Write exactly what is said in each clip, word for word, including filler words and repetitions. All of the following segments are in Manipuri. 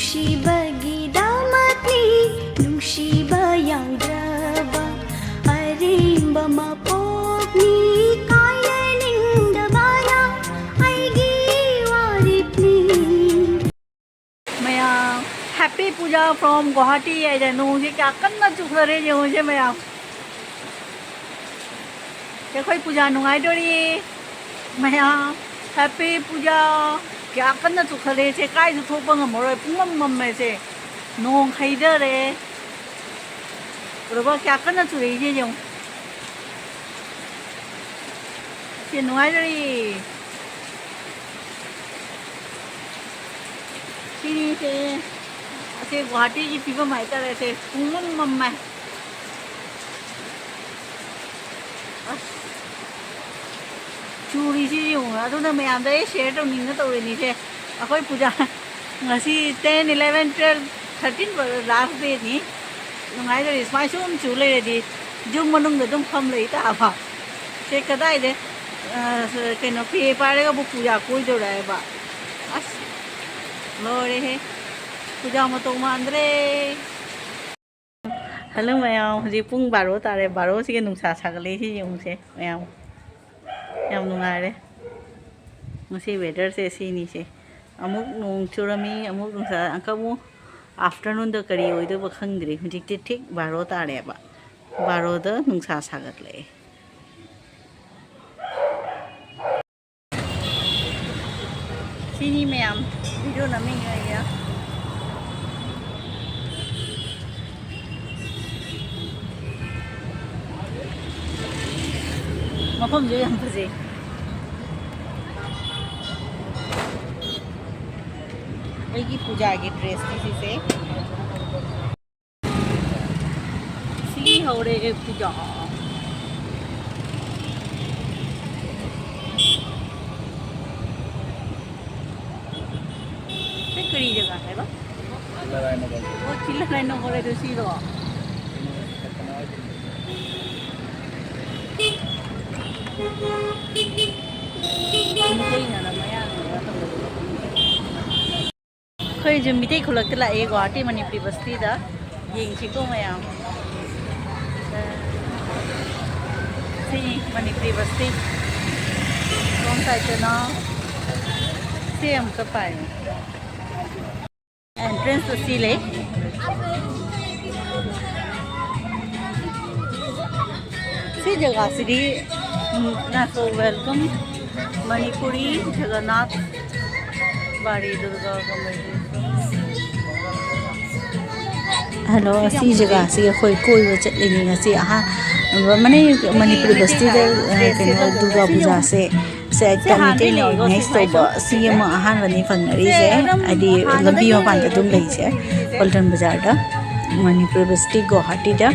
ꯅꯨꯡꯁꯤꯕꯒꯤꯗꯃꯛꯅꯤ, ꯅꯨꯡꯁꯤꯕ ꯌꯥꯎꯗ꯭ꯔꯕ ꯑꯔꯦꯝꯕ ꯃꯄꯣꯛꯅꯤ, ꯀꯥꯏꯅ ꯅꯤꯡꯗꯕꯅ ꯑꯩꯒꯤ ꯋꯥꯔꯦꯞꯅꯤ꯫ ꯃꯌꯥꯝ, Happy Puja from Guwahati ꯍꯥꯏꯗ ꯅꯣꯡꯁꯦ ꯀꯌꯥ ꯀꯟꯅ ꯆꯨꯈ꯭ꯔꯦ ꯌꯦꯡꯉꯨꯁꯦ ꯃꯌꯥꯝ꯫ ꯑꯩꯈꯣꯏ ꯄꯨꯖꯥ ꯅꯨꯡꯉꯥꯏꯗꯣꯔꯤ꯫ ꯃꯌꯥꯝ, Happy Puja꯫ ꯀꯌꯥ ꯀꯟꯅ ꯆꯨꯈꯠꯂꯦ ꯁꯦ, ꯀꯥꯏꯁꯨ ꯊꯣꯛꯄ ꯉꯝꯃꯔꯣꯏ, ꯄꯨꯡꯃꯝ ꯃꯝꯃꯦ ꯁꯦ꯫ ꯅꯣꯡ ꯍꯩꯊꯔꯦ꯫ ꯎꯔꯕ? ꯀꯌꯥ ꯀꯟꯅ ꯆꯨꯔꯛꯏꯁꯦ ꯌꯦꯡꯉꯨ꯫ ꯁꯤ ꯅꯨꯡꯉꯥꯏꯗꯣꯔꯤ꯫ ꯁꯤꯅꯤꯁꯦ, ꯑꯁꯤ ꯒꯨꯋꯥꯍꯥꯇꯤꯒꯤ ꯐꯤꯕꯝ ꯍꯥꯏꯇꯥꯔꯦ꯫ ꯁꯦ ꯄꯨꯡꯃꯝ ꯃꯝꯃꯦ꯫ ꯑꯁ, ꯆꯨꯔꯤꯁꯤ ꯌꯦꯡꯉꯨ꯫ ꯑꯗꯨꯅ ꯃꯌꯥꯝꯗ ꯑꯩ share ꯇꯧꯅꯤꯡꯅ ꯇꯧꯔꯤꯅꯤꯁꯦ꯫ ꯑꯩꯈꯣꯏ ꯄꯨꯖꯥ ꯉꯁꯤ ten, eleven, twelve, thirteen last dayꯅꯤ꯫ ꯅꯨꯡꯉꯥꯏꯖꯔꯤ꯫ ꯁꯨꯃꯥꯏ ꯁꯨꯝ ꯆꯨ ꯂꯩꯔꯗꯤ ꯌꯨꯝ ꯃꯅꯨꯡꯗ ꯑꯗꯨꯝ ꯐꯝ ꯂꯩ ꯇꯥꯕ꯫ ꯁꯦ ꯀꯗꯥꯏꯗ, ꯑ, ꯀꯩꯅꯣ, ꯐꯤ ꯄꯥꯏꯔꯒꯕꯨ ꯄꯨꯖꯥ ꯀꯣꯏꯗꯧꯔꯦ ꯍꯥꯏꯕ꯫ ꯑꯁ, ꯂꯣꯏꯔꯦꯍꯦ꯫ ꯄꯨꯖꯥ ꯃꯇꯧ ꯃꯥꯟꯗ꯭ꯔꯦ꯫ Hello ꯃꯌꯥꯝ, ꯍꯧꯖꯤꯛ ꯄꯨꯡ ꯕꯥꯔꯣ ꯇꯥꯔꯦ꯫ ꯕꯥꯔꯣꯁꯤꯒ ꯅꯨꯡꯁꯥ ꯁꯥꯒꯠꯂꯛꯏꯁꯤ ꯌꯦꯡꯉꯨꯁꯦ ꯃꯌꯥꯝ꯫ ꯌꯥꯝ ꯅꯨꯡꯉꯥꯏꯔꯦ꯫ ꯉꯁꯤ weatherꯁꯦ ꯁꯤꯅꯤꯁꯦ꯫ ꯑꯃꯨꯛ ꯅꯣꯡ ꯆꯨꯔꯝꯃꯤ, ꯑꯃꯨꯛ ꯅꯨꯡꯁꯥ, ꯑꯃꯨꯛ afternoonꯗ ꯀꯔꯤ ꯑꯣꯏꯗꯣꯏꯕ ꯈꯪꯗ꯭ꯔꯤ꯫ ꯍꯧꯖꯤꯛꯇꯤ ꯊꯤꯛ ꯕꯥꯔꯣ ꯇꯥꯔꯦꯕ꯫ ꯕꯥꯔꯣꯗ ꯅꯨꯡꯁꯥ ꯁꯥꯒꯠꯂꯛꯑꯦ꯫ ꯁꯤꯅꯤ ꯃꯌꯥꯝ, video ꯅꯝꯃꯤꯉꯩꯒꯤ꯫ ꯃꯐꯝꯁꯦ ꯌꯥꯝ ꯐꯖꯩ꯫ ꯑꯩꯒꯤ ꯄꯨꯖꯥꯒꯤ dressꯅꯤ ꯁꯤꯁꯦ꯫ ꯁꯤ ꯍꯧꯔꯦ ꯄꯨꯖꯥ꯫ ꯁꯤ ꯀꯔꯤ ꯖꯒꯥ ꯍꯥꯏꯕ? ꯈꯤꯜꯂꯔꯥꯏꯅꯒꯔ꯫ ꯑꯣ, ꯈꯤꯜꯂꯔꯥꯏꯅꯒꯔ ꯍꯥꯏꯗꯣ ꯁꯤꯔꯣ? ꯃꯩꯇꯩꯅꯔ ꯃꯌꯥꯡꯅꯔ ꯇꯧꯕꯗꯣ ꯈꯪꯗꯦ꯫ ꯑꯩꯈꯣꯏꯁꯨ ꯃꯤꯇꯩ ꯈꯨꯜꯂꯛꯇ ꯂꯥꯛꯑꯦ, ꯒꯨꯋꯥꯍꯥꯇꯤ ꯃꯅꯤꯄꯨꯔꯤ ꯕꯁꯇꯤꯗ꯫ ꯌꯦꯡꯁꯤꯀꯣ ꯃꯌꯥꯝ꯫ ꯁꯤ ꯃꯅꯤꯄꯨꯔꯤ ꯕꯁꯇꯤ꯫ ꯁꯣꯝ ꯁꯥꯏꯠꯇꯅ ꯁꯤ ꯑꯃꯨꯛꯀ ꯄꯥꯏꯌꯨ꯫ ꯑꯦꯟꯇ꯭ꯔꯦꯟꯁꯇ ꯁꯤ ꯂꯩ꯫ ꯁꯤ ꯖꯒꯥꯁꯤꯗꯤ, ꯎꯝ, ꯉꯥꯏꯈꯣ, welcome Manipuri Jagannath Bari Durga comedy. Hello, ꯁꯤ ꯖꯒꯥꯁꯤ ꯑꯩꯈꯣꯏ ꯀꯣꯏꯕ ꯆꯠꯂꯤꯅꯤ ꯉꯁꯤ꯫ ꯑꯍꯥꯟꯕ ꯃꯅꯤ-, ꯃꯅꯤꯄꯨꯔꯤ ꯕꯁꯇꯤꯗ, ꯑ, ꯀꯩꯅꯣ, ꯗꯨꯔꯒꯥ ꯄꯨꯖꯥꯁꯦ ꯁꯦ ꯍꯦꯛꯇ ꯃꯩꯇꯩꯅ ꯑꯣꯔꯒꯅꯥꯏꯖ ꯇꯧꯕ ꯁꯤ ꯑꯃ ꯑꯍꯥꯟꯕꯅꯤ ꯐꯪꯅꯔꯤꯁꯦ, ꯍꯥꯏꯗꯤ ꯂꯝꯕꯤ ꯃꯄꯥꯟꯗ ꯑꯗꯨꯝ ꯂꯩꯁꯦ, ꯄꯜꯇꯟ ꯕꯖꯥꯔꯗ, ꯃꯅꯤꯄꯨꯔ ꯕꯁꯇꯤ ꯒꯨꯋꯥꯍꯥꯇꯤꯗ꯫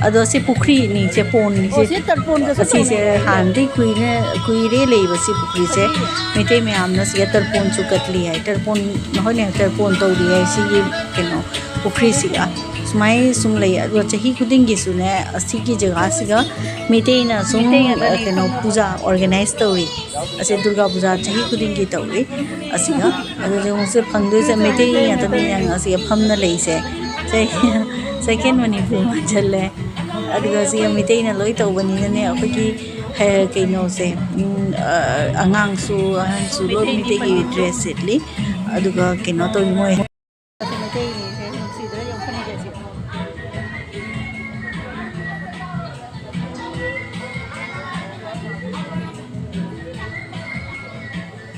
ꯑꯗꯣ ꯁꯤ ꯄꯨꯈ꯭ꯔꯤꯅꯤ, ꯁꯦ ꯄꯣꯟꯅꯤ, ꯁꯦ ꯑꯁꯤꯁꯦ ꯍꯥꯟꯅꯗꯤ ꯀꯨꯏꯅ, ꯀꯨꯏꯔꯦ ꯂꯩꯕ ꯁꯤ ꯄꯨꯈ꯭ꯔꯤꯁꯦ꯫ ꯃꯩꯇꯩ ꯃꯌꯥꯝꯅ ꯁꯤꯗ ꯇꯔꯄꯣꯟꯁꯨ ꯀꯠꯂꯤ ꯍꯥꯏ, ꯇꯔꯄꯣꯟ, ꯍꯣꯏꯅꯦ, ꯇꯔꯄꯣꯟ ꯇꯧꯔꯤ ꯍꯥꯏ ꯁꯤꯒꯤ ꯀꯩꯅꯣ ꯄꯨꯈ꯭ꯔꯤꯁꯤꯒ꯫ ꯁꯨꯃꯥꯏꯅ ꯁꯨꯝ ꯂꯩ꯫ ꯑꯗꯨꯒ ꯆꯍꯤ ꯈꯨꯗꯤꯡꯒꯤꯁꯨꯅꯦ ꯑꯁꯤꯒꯤ ꯖꯒꯥꯁꯤꯒ ꯃꯩꯇꯩꯅ ꯁꯨꯝ, ꯑ, ꯀꯩꯅꯣ, ꯄꯨꯖꯥ ꯑꯣꯔꯒꯅꯥꯏꯖ ꯇꯧꯔꯤ꯫ ꯑꯁꯦ ꯗꯨꯔꯒꯥ ꯄꯨꯖꯥ ꯆꯍꯤ ꯈꯨꯗꯤꯡꯒꯤ ꯇꯧꯔꯤ꯫ ꯑꯁꯤꯒ ꯑꯗꯨꯗ ꯍꯧꯖꯤꯛ ꯐꯪꯗꯣꯏꯁꯦ ꯃꯩꯇꯩ ꯉꯥꯛꯇꯅꯤ ꯌꯦꯡꯉꯣ ꯑꯁꯤꯒ ꯐꯝꯅ ꯂꯩꯁꯦ꯫ ꯁꯦ-, second ꯃꯅꯤꯄꯨꯔ ꯃꯥꯟꯁꯤꯜꯂꯦ꯫ ꯑꯗꯨꯒ ꯁꯤꯒ ꯃꯩꯇꯩꯅ ꯂꯣꯏ ꯇꯧꯕꯅꯤꯅꯅꯦ ꯑꯩꯈꯣꯏꯒꯤ ꯍꯦ-, ꯀꯩꯅꯣꯁꯦ, ꯎꯝ, ꯑ, ꯑꯉꯥꯡꯁꯨ ꯑꯍꯟꯁꯨ ꯂꯣꯏ ꯃꯩꯇꯩꯒꯤ ꯗ꯭ꯔꯦꯁ ꯁꯦꯠꯂꯤ꯫ ꯑꯗꯨꯒ ꯀꯩꯅꯣ ꯇꯧꯔꯤ ꯃꯣꯏ꯫ ꯃꯩꯇꯩꯁꯦ ꯅꯨꯡꯁꯤꯗ꯭ꯔꯥ ꯌꯦꯡꯉꯨ ꯐꯅꯦꯛ ꯑꯁꯤ꯫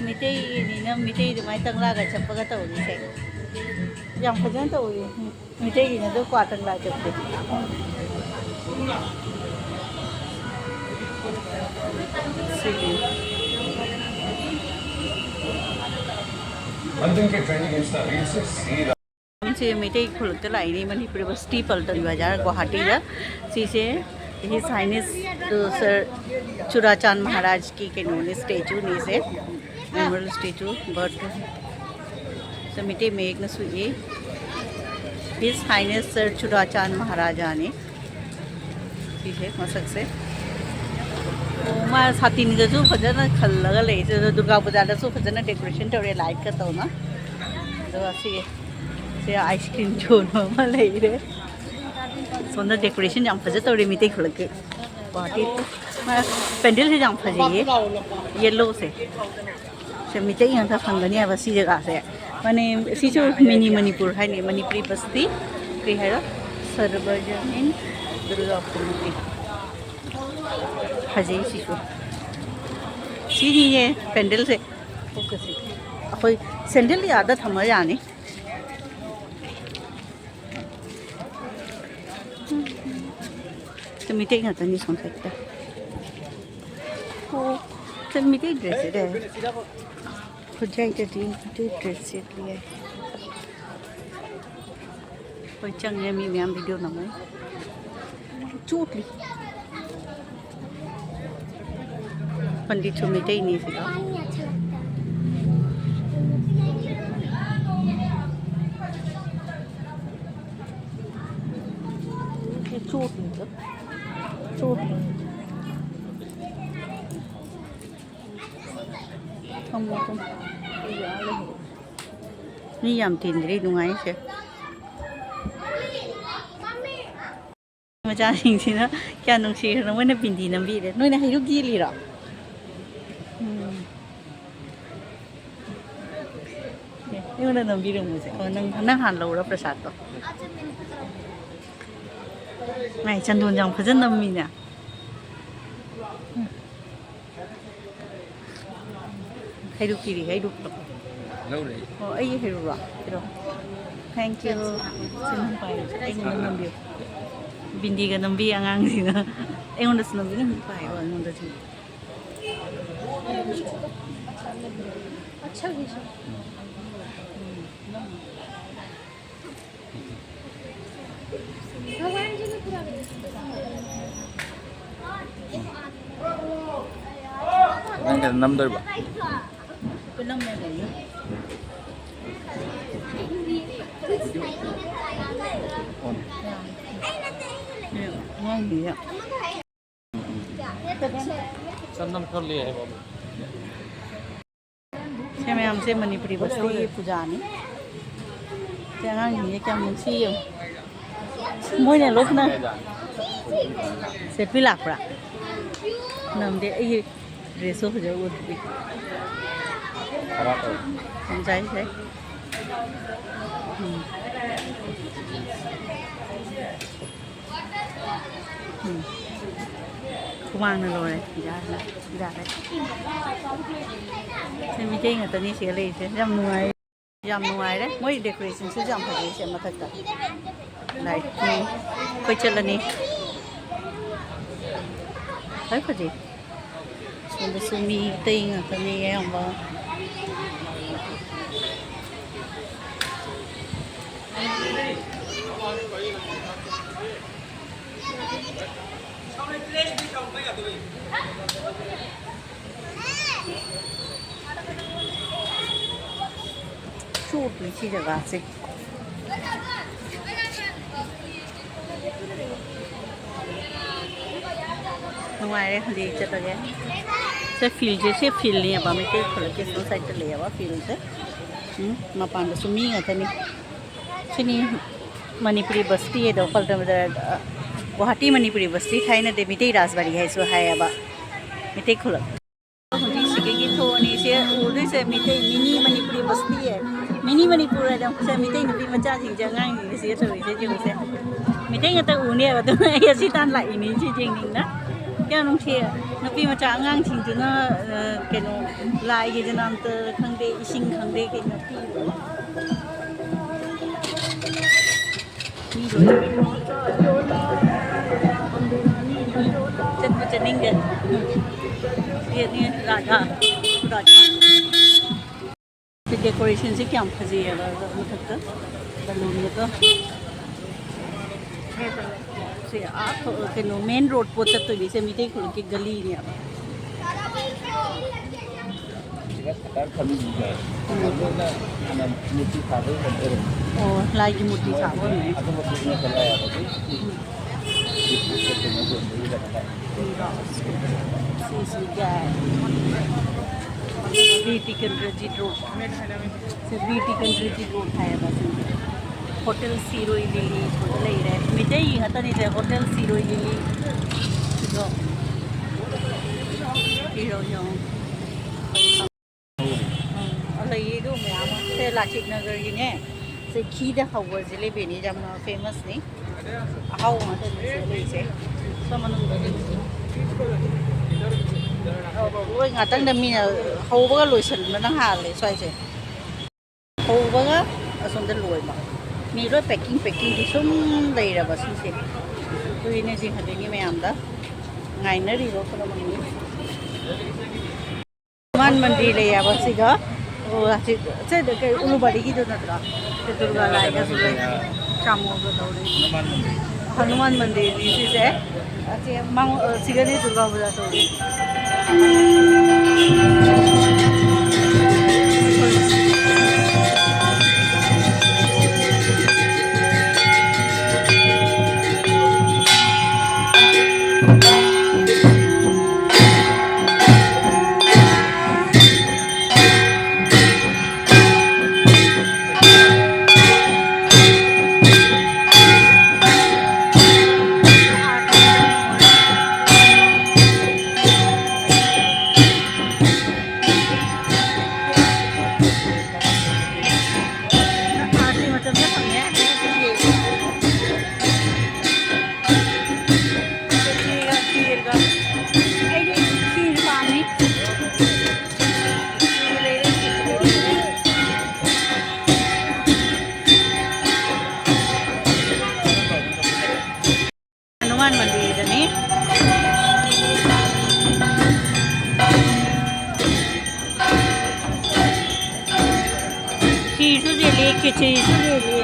ꯃꯩꯇꯩꯅꯤꯅ ꯃꯩꯇꯩ ꯑꯗꯨꯃꯥꯏꯅ ꯇꯪꯂꯥꯒ ꯆꯠꯄꯒ ꯇꯧꯔꯤꯁꯦ꯫ ꯌꯥꯝ ꯐꯖꯅ ꯇꯧꯔꯤ꯫ ꯃꯩꯇꯩꯒꯤꯅ ꯑꯗꯨ ꯀ꯭ꯋꯥ ꯇꯪꯂꯥ ꯆꯠꯄꯗꯣ꯫ ꯁꯤꯒꯤ꯫ London के ट्रेंडिंग इंस्टा रील से सीधा ꯁꯤ ꯃꯩꯇꯩ ꯈꯨꯜꯂꯛꯇ ꯂꯥꯛꯏꯅꯤ, ꯃꯅꯤꯄꯨꯔ ꯕꯁꯇꯤ ꯄꯜꯇꯟ ꯕꯖꯥꯔ ꯒꯨꯋꯥꯍꯥꯇꯤꯗ꯫ ꯁꯤꯁꯦ His Highness, ꯑ, Sir ꯆꯨꯔꯥꯆꯥꯟ ꯃꯍꯥꯔꯥꯖꯀꯤ ꯀꯩꯅꯣꯅꯦ, ꯁ꯭ꯇꯦꯆꯨꯅꯦ ꯁꯦ꯫ ꯃꯦꯃꯣꯔꯤꯌꯦꯜ ꯁ꯭ꯇꯦꯆꯨ, ꯕꯔꯠ꯫ ꯁꯦ ꯃꯩꯇꯩ ꯃꯌꯦꯛꯅꯁꯨ ꯏ꯫ His Highness Sir ꯆꯨꯔꯥꯆꯥꯟ ꯃꯍꯥꯔꯥꯖꯥꯅꯤ꯫ ꯁꯤꯁꯦ ꯃꯁꯛꯁꯦ꯫ ꯑꯣ, ꯃꯥ ꯁꯥꯇꯤꯟꯒꯁꯨ ꯐꯖꯅ ꯈꯜꯂꯒ ꯂꯩ꯫ ꯁꯤꯗ ꯗꯨꯔꯒꯥ ꯄꯨꯖꯥꯗꯁꯨ ꯐꯖꯅ ꯗꯦꯀꯣꯔꯦꯁꯟ ꯇꯧꯔꯦ, ꯂꯥꯏꯠꯀ ꯇꯧꯅ꯫ ꯑꯗꯨꯒ ꯁꯤꯒꯤ ꯁꯤ ꯑꯥꯏꯁ ꯀ꯭ꯔꯤꯝ ꯌꯣꯟꯕ ꯑꯃ ꯂꯩꯔꯦ꯫ ꯁꯣꯝꯗ ꯗꯦꯀꯣꯔꯦꯁꯟ ꯌꯥꯝ ꯐꯖ ꯇꯧꯔꯦ ꯃꯤꯇꯩ ꯈꯨꯂꯛꯀꯤ꯫ ꯒꯨꯍꯥꯇꯤ ꯄꯦꯟꯗꯦꯜꯁꯦ ꯌꯥꯝ ꯐꯖꯩꯌꯦ, ꯌꯦꯜꯂꯣꯁꯦ꯫ ꯁꯦ ꯃꯤꯇꯩ ꯉꯥꯛꯇ ꯐꯪꯒꯅꯤ ꯍꯥꯏꯕ ꯁꯤ ꯖꯒꯥꯁꯦ꯫ ꯃꯅꯤ-, ꯁꯤꯁꯨ ꯃꯤꯅꯤ ꯃꯅꯤꯄꯨꯔ ꯍꯥꯏꯅꯤ, ꯃꯅꯤꯄꯨꯔꯤ ꯕꯁꯇꯤ꯫ ꯀꯩ ꯍꯥꯏꯔꯣ? ꯁꯔꯕꯖꯅꯤꯟ ꯗꯨꯔꯒꯥ ꯃꯨꯔꯇꯤ꯫ ꯐꯖꯩ ꯁꯤꯁꯨ꯫ ꯁꯤꯅꯤꯅꯦ ꯄꯦꯟꯗꯦꯜꯁꯦ꯫ ꯑꯩꯈꯣꯏ ꯁꯦꯟꯗꯜꯗꯤ ꯑꯥꯗ ꯊꯝꯃ ꯌꯥꯅꯤ꯫ ꯁꯤ ꯃꯤꯇꯩ ꯉꯥꯛꯇꯅꯤ ꯁꯣꯝ ꯁꯥꯏꯠꯇ꯫ ꯑꯣ, ꯁꯤ ꯃꯤꯇꯩ ꯗ꯭ꯔꯦꯁꯁꯦ ꯂꯩ꯫ ꯈꯨꯖꯥꯏꯗꯗꯤ ꯃꯤꯇꯩ ꯗ꯭ꯔꯦꯁ ꯁꯦꯠꯂꯤ ꯍꯥꯏ꯫ ꯍꯣꯏ, ꯆꯪꯉꯦ, ꯃꯤ ꯃꯌꯥꯝ ꯚꯤꯗꯤꯑꯣ ꯅꯝꯃꯦ꯫ ꯆꯣꯠꯂꯤ꯫ ꯄꯟꯗꯤꯠꯁꯨ ꯃꯩꯇꯩꯅꯤ ꯁꯤꯗ꯫ ꯁꯤ ꯆꯣꯠꯂꯤꯗ꯫ ꯆꯣꯠꯂꯤ꯫ ꯊꯝꯃꯣ, ꯊꯝꯃꯣ꯫ ꯃꯤ ꯌꯥꯝ ꯇꯤꯟꯗ꯭ꯔꯤ, ꯅꯨꯡꯉꯥꯏꯁꯦ꯫ ꯃꯆꯥꯁꯤꯡꯁꯤꯅ ꯀꯌꯥ ꯅꯨꯡꯁꯤꯈ꯭ꯔꯦ, ꯃꯣꯏꯅ ꯕꯤꯟꯗꯤ ꯅꯝꯕꯤꯔꯦ꯫ ꯅꯣꯏꯅ ꯍꯩꯔꯨꯛ ꯌꯦꯜꯂꯤꯔꯣ? ꯎꯝ꯫ ꯑꯦ, ꯑꯩꯉꯣꯟꯗ ꯅꯝꯕꯤꯔꯝꯃꯨꯁꯦ꯫ ꯑꯣ, ꯅꯪ, ꯅꯪ ꯍꯥꯟꯅ ꯂꯧꯔꯣ ꯄ꯭ꯔꯁꯥꯗꯇꯣ꯫ ꯃꯥꯏ ꯆꯟꯗꯣꯟꯁꯦ ꯌꯥꯝ ꯐꯖꯅ ꯅꯝꯃꯤꯅꯦ꯫ ꯎꯝ꯫ ꯍꯩꯔꯨꯛ ꯄꯤꯔꯤ, ꯍꯩꯔꯨꯛ꯫ ꯂꯧꯔꯦ꯫ ꯑꯣ, ꯑꯩꯒꯤ ꯍꯩꯔꯨꯛꯔꯣ? ꯄꯤꯔꯛꯑꯣ꯫ Thank you꯫ ꯁꯤ ꯅꯪ ꯄꯥꯏꯌꯨ꯫ ꯑꯩꯉꯣꯟꯗ ꯅꯝꯕꯤꯌꯨ꯫ ꯕꯤꯟꯗꯤꯒ ꯅꯝꯕꯤ ꯑꯉꯥꯡꯁꯤꯅ꯫ ꯑꯩꯉꯣꯟꯗꯁꯨ ꯅꯝꯕꯤ, ꯅꯪ ꯄꯥꯏꯌꯣ, ꯑꯩꯉꯣꯟꯗꯁꯨ꯫ ꯅꯪ ꯀꯩꯅꯣ ꯅꯝꯗꯣꯏꯕ? ꯆꯅꯝ ꯈꯔ ꯂꯩ ꯍꯥꯏꯕ꯫ ꯁꯤ ꯃꯌꯥꯝꯁꯦ ꯃꯅꯤꯄꯨꯔꯤ ꯕꯁꯇꯤꯒꯤ ꯄꯨꯖꯥꯅꯤ꯫ ꯑꯉꯥꯡꯁꯤꯡꯁꯦ ꯀꯌꯥꯝ ꯅꯨꯡꯁꯤ ꯌꯦꯡꯉꯨ꯫ ꯃꯣꯏꯅ ꯂꯣꯏꯅ ꯁꯦꯜꯐꯤ ꯂꯥꯛꯄ꯭ꯔꯥ? ꯅꯝꯗꯦ, ꯑꯩꯒꯤ ꯗ꯭ꯔꯦꯁꯁꯨ ꯐꯖꯕ ꯎꯗ꯭ꯔꯤ꯫ ꯌꯥꯝ ꯆꯥꯏ, ꯆꯥꯏ꯫ ꯎꯝ꯫ ꯎꯝ꯫ ꯍꯨꯃꯥꯡꯅ ꯂꯣꯏꯔꯦ꯫ ꯌꯥꯔꯦ, ꯌꯥꯔꯦ꯫ ꯁꯤ ꯃꯤꯇꯩ ꯉꯥꯛꯇꯅꯤ ꯁꯤꯗ ꯂꯩꯔꯤꯁꯦ꯫ ꯌꯥꯝ ꯅꯨꯡꯉꯥꯏ꯫ ꯌꯥꯝ ꯅꯨꯡꯉꯥꯏꯔꯦ꯫ ꯃꯣꯏ decorationꯁꯤꯁꯨ ꯌꯥꯝ ꯐꯖꯩ ꯁꯦ ꯃꯊꯛꯇ꯫ Light꯫ ꯎꯝ꯫ ꯑꯩꯈꯣꯏ ꯆꯠꯂꯅꯤ꯫ ꯐꯖ ꯐꯖꯩ꯫ ꯁꯣꯝꯗꯁꯨ ꯃꯤ ꯑꯇꯩ ꯉꯥꯛꯇꯅꯤ ꯑꯌꯥꯝꯕ꯫ ꯆꯣꯠꯂꯤ ꯁꯤ ꯖꯒꯥꯁꯦ꯫ ꯅꯨꯡꯉꯥꯏꯔꯦ, ꯍꯧꯖꯤꯛ ꯆꯠꯂꯒꯦ꯫ ꯁꯦ fieldꯁꯦ, ꯁꯤ fieldꯅꯦꯕ, ꯃꯩꯇꯩ ꯈꯨꯜꯒꯤ ꯁꯣꯝ sideꯇ ꯂꯩꯌꯦꯕ fieldꯁꯦ꯫ ꯎꯝ, ꯃꯄꯥꯟꯗꯁꯨ ꯃꯤ ꯉꯥꯛꯇꯅꯤ꯫ ꯁꯤꯅꯤ ꯃꯅꯤꯄꯨꯔꯤ ꯕꯁꯇꯤ ꯍꯥꯏꯗꯣ, ꯀꯜꯀꯇꯥꯗ, ꯑ, ꯒꯨꯋꯥꯍꯥꯇꯤ ꯃꯅꯤꯄꯨꯔꯤ ꯕꯁꯇꯤ ꯊꯥꯏꯅꯗꯤ ꯃꯤꯇꯩ ꯔꯥꯖꯕꯥꯔꯤ ꯍꯥꯏꯁꯨ ꯍꯥꯏꯌꯦꯕ, ꯃꯤꯇꯩ ꯈꯨꯂꯛ꯫ ꯍꯧꯖꯤꯛ ꯁꯤꯗꯒꯤ ꯊꯣꯛꯑꯅꯤ, ꯁꯦ ꯎꯗꯣꯏꯁꯦ ꯃꯤꯇꯩ mini ꯃꯅꯤꯄꯨꯔꯤ ꯕꯁꯇꯤ ꯍꯥꯏ, mini ꯃꯅꯤꯄꯨꯔ ꯍꯥꯏꯗꯣ, ꯁꯦ ꯃꯤꯇꯩ ꯅꯨꯄꯤ ꯃꯆꯥꯁꯤꯡꯁꯦ, ꯑꯉꯥꯡꯁꯤꯡꯁꯦ ꯁꯤꯗ ꯇꯧꯔꯤꯁꯦ ꯌꯦꯡꯉꯨꯁꯦ, ꯃꯤꯇꯩ ꯉꯥꯛꯇ ꯎꯅꯦꯕ, ꯑꯗꯨꯅ ꯑꯩ ꯑꯁꯤ ꯇꯥꯟ ꯂꯥꯛꯏꯅꯤ ꯁꯤ ꯌꯦꯡꯅꯤꯡꯅ꯫ ꯀꯌꯥ ꯅꯨꯡꯁꯤ, ꯅꯨꯄꯤ ꯃꯆꯥ ꯑꯉꯥꯡꯁꯤꯡꯗꯨꯅ, ꯑ, ꯀꯩꯅꯣ, ꯂꯥꯏꯒꯤ ꯖꯅꯥꯝꯇ ꯈꯪꯗꯦ, ꯏꯁꯤꯡ ꯈꯪꯗꯦ, ꯀꯩꯅꯣ ꯄꯤꯕ꯫ ꯃꯤ ꯂꯣꯏ ꯆꯠꯄꯨ ꯆꯠꯅꯤꯡꯗꯦ꯫ ꯁꯤꯅꯤ ꯔꯥꯙꯥ, ꯔꯥꯙꯥ꯫ ꯁꯤ decorationꯁꯦ ꯀꯌꯥꯝ ꯐꯖꯩꯌꯦꯕ ꯃꯊꯛꯇ balloonꯒꯗꯣ꯫ ꯁꯤ ꯑꯥ ꯊꯣ-, ꯀꯩꯅꯣ, main road ꯄꯣꯠ ꯆꯠꯇꯣꯏꯅꯤ꯫ ꯁꯦ ꯃꯤꯇꯩ ꯈꯨꯂꯛꯀꯤ ꯒꯂꯤꯅꯦꯕ꯫ ꯁꯤꯗ ꯁꯇꯔ ꯐꯝꯃꯤꯁꯤꯡꯁꯦ, ꯎꯝ꯫ ꯂꯣꯏꯅ ꯍꯥꯟꯅ ꯃꯨꯔꯇꯤ ꯁꯥꯕꯒꯤ ꯀꯩꯅꯣ ꯑꯣꯏꯔꯝꯃꯤ꯫ ꯑꯣ, ꯂꯥꯏꯒꯤ ꯃꯨꯔꯇꯤ ꯁꯥꯕ ꯑꯣꯏꯔꯝꯃꯤ꯫ ꯑꯗꯨꯝꯕ business ꯑꯃ ꯂꯩꯌꯦꯕ꯫ ꯎꯝ꯫ ꯁꯤꯁꯤꯒ ꯕꯤ ꯇꯤ ꯀꯦꯟꯗ꯭ꯔꯖꯤꯠ road꯫ ꯁꯤ ꯕꯤ ꯇꯤ ꯀꯦꯟꯗ꯭ꯔꯖꯤꯠ road ꯍꯥꯏꯌꯦꯕ ꯁꯤꯁꯦ꯫ ꯍꯣꯇꯦꯜ ꯁꯤꯔꯣꯏ ꯂꯤꯂꯤ ꯂꯩꯔꯦ꯫ ꯃꯤꯇꯩꯒꯤ ꯉꯥꯛꯇꯅꯤꯁꯦ ꯍꯣꯇꯦꯜ ꯁꯤꯔꯣꯏ ꯂꯤꯂꯤ꯫ ꯁꯤꯗꯣ ꯁꯤꯔꯣꯏ ꯌꯦꯡꯉꯣ꯫ ꯎꯝ, ꯂꯩꯌꯦ ꯑꯗꯨ ꯃꯌꯥꯝ ꯑꯃ꯫ ꯁꯦ ꯂꯥꯆꯤꯠ ꯅꯒꯔꯒꯤꯅꯦ꯫ ꯁꯦ ꯘꯤꯗ ꯍꯧꯕ ꯖꯤꯂꯦꯕꯤꯅꯤ, ꯌꯥꯝꯅ ꯐꯦꯃꯁꯅꯤ꯫ ꯑꯍꯥꯎꯕ ꯉꯥꯛꯇꯅꯤ ꯁꯤ ꯂꯩꯁꯦ꯫ ꯁꯣ ꯃꯅꯨꯡꯗ ꯂꯩꯁꯦ꯫ ꯂꯣꯏ ꯉꯥꯛꯇꯪꯗ ꯃꯤꯅ ꯍꯧꯕꯒ ꯂꯣꯏꯁꯤꯟꯕꯅ ꯍꯥꯜꯂꯦ ꯁ꯭ꯋꯥꯏꯁꯦ꯫ ꯍꯧꯕꯒ ꯑꯁꯣꯝꯗ ꯂꯣꯏꯕ꯫ ꯃꯤ ꯂꯣꯏ ꯄꯦꯛꯀꯤꯡ ꯄꯦꯛꯀꯤꯡꯒꯤ ꯁꯨꯝ ꯂꯩꯔꯕ ꯁꯤꯁꯦ꯫ ꯑꯗꯨꯒꯤꯅꯦ ꯁꯤ ꯍꯧꯖꯤꯛꯀꯤ ꯃꯌꯥꯝꯗ ꯉꯥꯏꯅꯔꯤꯕ ꯈꯨꯗꯝ ꯑꯣꯏꯅ꯫ ꯍꯅꯨꯃꯥꯟ ꯃꯟꯗꯤꯔ ꯂꯩ ꯍꯥꯏꯕ ꯁꯤꯒ꯫ ꯑꯣ, ꯑꯁꯤ, ꯁꯤ ꯀꯩ ꯎꯂꯨꯕꯥꯔꯤꯒꯤꯗꯨ ꯅꯠꯇ꯭ꯔꯣ? ꯁꯤ ꯗꯨꯔꯒꯥ ꯂꯥꯏꯒꯁꯨ ꯂꯩ꯫ ꯆꯥꯃꯣꯒ ꯇꯧꯔꯤ꯫ ꯍꯅꯨꯃꯥꯟ ꯃꯟꯗꯤꯔ꯫ ꯍꯅꯨꯃꯥꯟ ꯃꯟꯗꯤꯔꯅꯤ ꯁꯤꯁꯦ꯫ ꯑꯁꯤ ꯃꯥꯡ-, ꯑ, ꯁꯤꯒꯅꯤ ꯗꯨꯔꯒꯥ ꯄꯨꯖꯥ ꯇꯧꯔꯤ꯫ ꯑꯥꯔꯇꯤ ꯃꯇꯝꯗ ꯐꯪꯉꯦ꯫ ꯆꯠꯅꯤꯒ ꯈꯤꯔꯒ꯫ ꯑꯩꯗꯤ ꯈꯤꯔ ꯄꯥꯝꯃꯤ꯫ ꯈꯤꯔ ꯂꯩꯔꯦ, ꯈꯤꯔ ꯂꯩꯔꯦ꯫ ꯍꯅꯨꯃꯥꯟ ꯃꯟꯗꯤꯔꯗꯅꯤ꯫ ꯈꯤꯔꯁꯨ ꯌꯦꯜꯂꯤ, ꯈꯦꯆ꯭ꯔꯤꯁꯨ ꯌꯦꯜꯂꯤ꯫